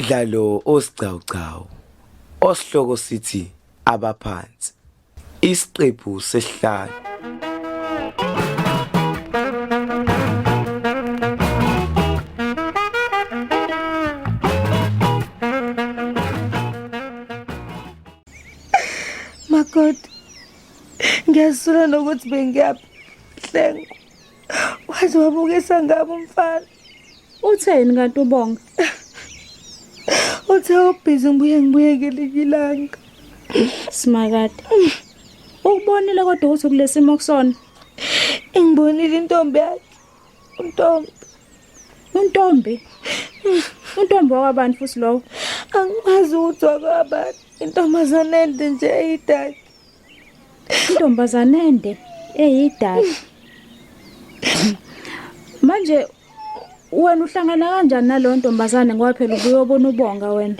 Umdlalo osigcawugcawu osihloko sithi abaphansi isiqephu sesihlanu. Makoti, ngiyasula nokuthi bengiyaphi Hlengo. Waze wabukisa ngami umfana. Utheni kanti uBonga? Uthe ubhizi ngibuye ngibuye ngelinye ilanga. Simakade. Ukubonile kodwa ukuthi kulesimo kusona. Ingibonile intombi yakhe. Untombi. Untombi. Untombi wakwabantu futhi lowo. Angimazi ukuthi wakwabani. Intombazane ende nje eyidaki. Intombazane ende eyidaki. Manje wena uhlangana kanjani naleyo ntombazane ngoba phela ubuyobona uBonga wena.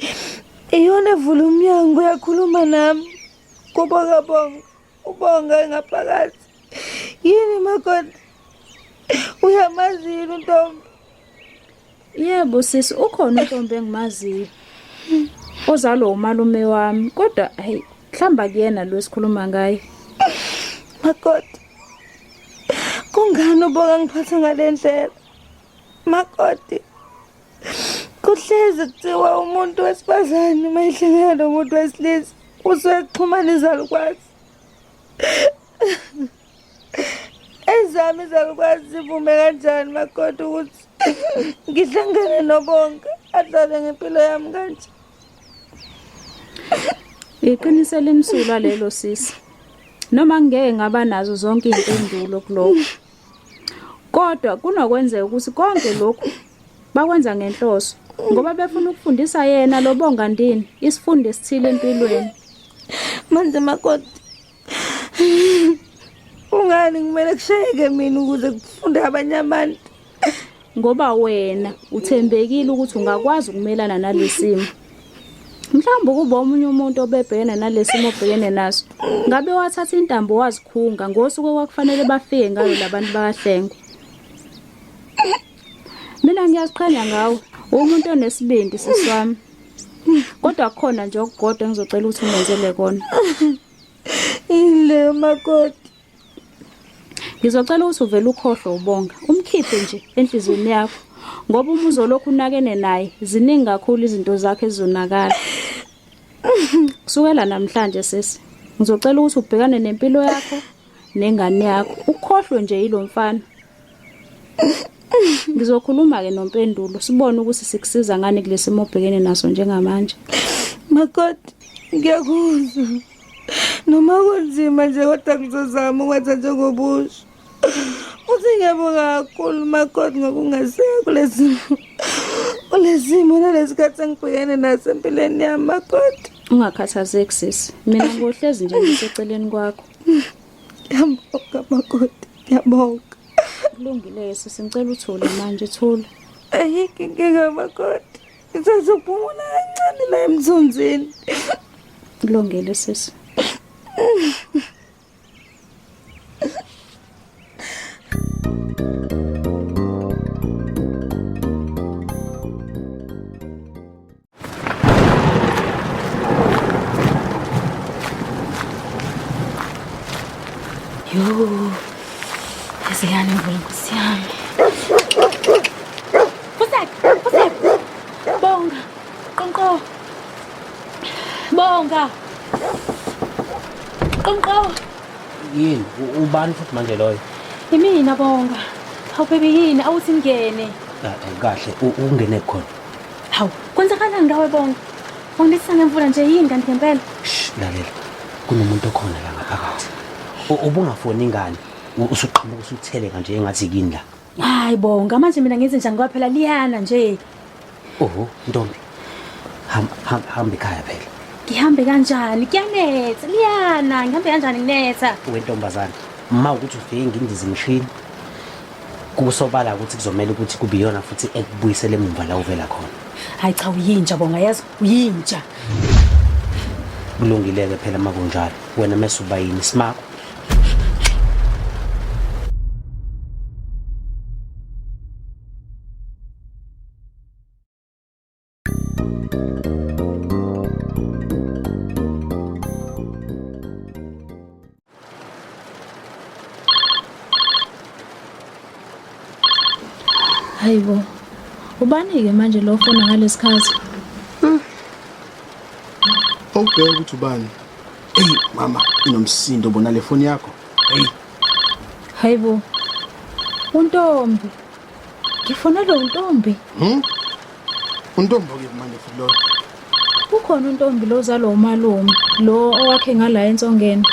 Iyona evula umnyango uyakhuluma nami. Kubo kaBonga. Ubonga ngaphakathi. Yini makoti? Uyamazi yini untombi? Yebo sisi ukhona untombi engimaziyo. Ozalwa umalume wami kodwa hey mhlamba kuyena lo esikhuluma ngaye. Makoti. Kungani ubonga ngiphatha ngale ndlela? Makoti. Kuhlezi kuthiwa umuntu wesifazane uma ehlangana nomuntu wesilisa usuke kuxhumana izalukwazi. Ezami izalukwazi zivume kanjani makoti ukuthi ngihlangane noBonga adlale ngempilo yami kanje. Iqiniso elimsulwa lelo sisi. Noma ngeke ngaba nazo zonke izimpendulo kulokho. Kodwa kunokwenzeka ukuthi konke lokhu bakwenza ngenhloso ngoba befuna ukufundisa yena lo Bonga ndini isifundo esithile empilweni. Manje makoti Ungani kumele kushayeke mina ukuze kufunde abanye abantu? Ngoba wena uthembekile ukuthi ungakwazi ukumelana nalesimo. Mhlawumbe ukuba omunye umuntu obebhekene nalesimo obhekene naso, ngabe wathatha intambo wazikhunga ngosuku okwakufanele bafike ngayo labantu bakaHlengo. Mina ngiyaziqhenya ngawe, umuntu onesibindi sisi wami. Kodwa kukhona nje okukodwa engizocela ukuthi ungenzele kona. Ile makoti. Ngizocela ukuthi uvele ukhohlwe uBonga, umkhiphe nje enhliziyweni yakho ngoba uma uzolokhu unakene naye ziningi kakhulu izinto zakhe ezizonakala. Kusukela namhlanje sisi, ngizocela ukuthi ubhekane nempilo yakho nengane yakho, ukhohlwe nje yilo mfana. Ngizokhuluma ke noMpendulo sibone ukuthi sikusiza ngani kulesimo obhekene naso njengamanje. Makoti, ngiyakuzwa. Noma kunzima nje kodwa ngizozama ukwenza njengobusho. Futhi ngiyabonga kakhulu makoti ngokungaseka kulesimo. Kulesimo nalesikhathi engibhekene naso empilweni yami makoti. Ungakhathazeki sisi. Mina ngohlezi nje ngiseceleni kwakho. Ngiyabonga makoti, ngiyabonga. Kulungile sisi, ngicela uthule manje thula. Ayikho inkinga makoti. Ngisazophumula kancane la emthunzini. Kulungile sisi. Yo. Yaze yana imvula nkosi yami. Fusek, Fusek. Bonga. Qonqo. Bonga. Qonqo. Yini ubani futhi manje loyo? Imina Bonga. Hawu baby yini awuthi ngene. Eh, eh, kahle ungene khona. Hawu, kwenzakalani ngawe Bonga? Ungilisa ngemvula nje yini kanti ngempela? Shh, lalela. Kunomuntu okhona la ngaphakathi. Ubungafoni ingane, usuqhamuka usutheleka nje engathi kini la. Hayi Bonga, manje mina ngenze njani ngoba phela liyana nje. Oho, ntombi. Hamba hamba ekhaya phela. Ngihambe kanjani? Kuyanetha, liyana. Ngihambe kanjani nginetha? Wentombazane, ma ukuthi ufike ngindizimshini. Kusobala ukuthi kuzomela ukuthi kube iyona futhi ekubuyisele emumva la uvela khona. Hayi cha uyinja Bonga yazi, uyinja. Kulungile-ke phela uma kunjalo. Wena mese uba yini simakho? Hayibo. Ubani-ke manje lo ofona ngalesikhathi? Awubheke ukuthi ubani. Ey mama, inomsindo bona le foni yakho. Hey, Hayibo. Untombi. Ngifonelwe untombi. Untombi ke manje futhi lo. Ukhona untombi lo ozalwa umalume, lo owakhe ngala ensongeni.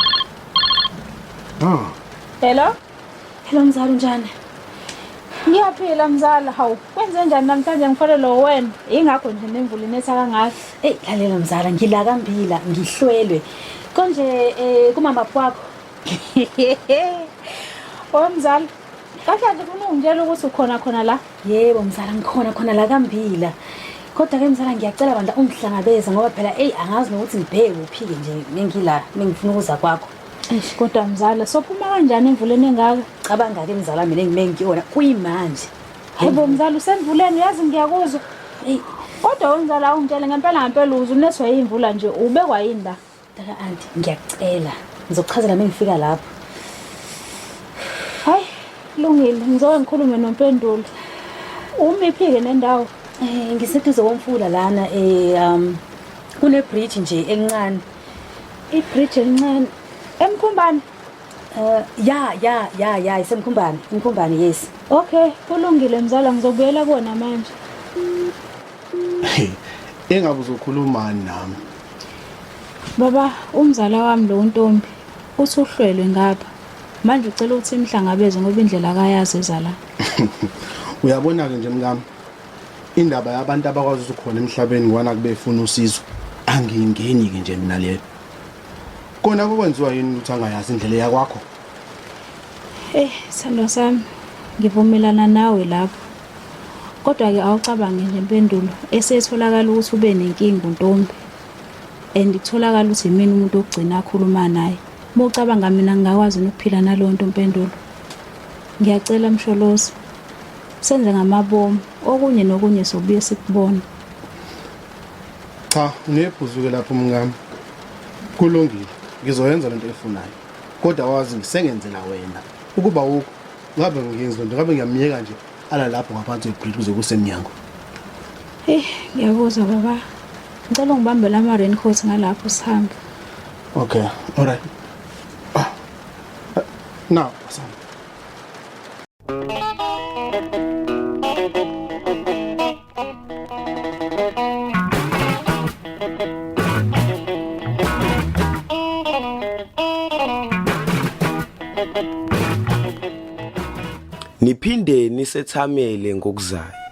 Ah, Hello? Hello mzala unjani? Ngiyaphila mzala. Hawu, kwenze njani namhlanje ngifonelwe wena? Ingakho nje nemvula inetha kangaka. Ey lalela mzala ngila kambila ngihlwelwe. Konje eh kumama kwakho. Oh mzala, kahle nje ufuna ungitshela ukuthi ukhona khona la. Yebo mzala ngikhona khona la kambila. Kodwa ke mzala ngiyacela bandla ungihlangabeze ngoba phela ey angazi nokuthi ngibheke kuphi-ke nje mengila mengifuna ukuza kwakho. Eish kodwa mzala, sophuma kanjani emvuleni engaka? Cabanga ke mzala mina engime ngiyona kuyimanje. Hayibo mzala usemvuleni uyazi ngiyakuzwa. Ey Kodwa wemzala awungitshele ngempela ngempela uze unethwe yimvula nje ubekwa yini la? Mntaka anti ngiyakucela ngizokuchazela mengifika lapho. Hayi, kulungile ngizoke ngikhulume noMpendulo. Umiphi-ke nendawo? Eh ngiseduze komfula lana eh um kune bridge nje elincane. I-bridge elincane. Emkhumbane? Eh ya ya ya ya isemkhumbane, imkhumbane yes. Okay, kulungile mzala ngizobuyela kuwona manje. hey, engabe uzokhuluma nami. Baba, umzala wami lo uNtombi uthi uhlwelwe ngapha. Manje ucela ukuthi imhlangabeze ngoba indlela akayazi eza la. Uyabona ke nje mkami. Indaba yabantu abakwazi ukuthi khona emhlabeni ngwana kubefuna usizo. Angingeni ke nje mina leyo. Kona kokwenziwa yini ukuthi angayazi indlela yakwakho? Eh, sithandwa sami, ngivumelana nawe lapho. Kodwa ke awucabange nje impendulo esetholakala ukuthi ube nenkinga uNtombi. And kutholakala ukuthi yimina umuntu ogcina akhuluma naye. Uma ucabanga mina ngingakwazi ukuphila naleyo nto Mpendulo. Ngiyacela Msholozi. Senze ngamabomu okunye nokunye sobuye sikubone. Cha, unephuzu-ke lapho mngami. Kulungile, ngizoyenza lento efunayo. Kodwa wazi ngisengenzela wena. Ukuba ukho, ngabe ngiyenzi lento, ngabe ngiyamyeka nje ala lapho ngaphansi kwebridge kuze kusemnyango. Hey, ngiyakuzwa baba. Ngicela ungibambele ama raincoat ngalapho sihambe. Okay, all right. Ah, Now, Sam. Niphinde nisethamele ngokuzayo.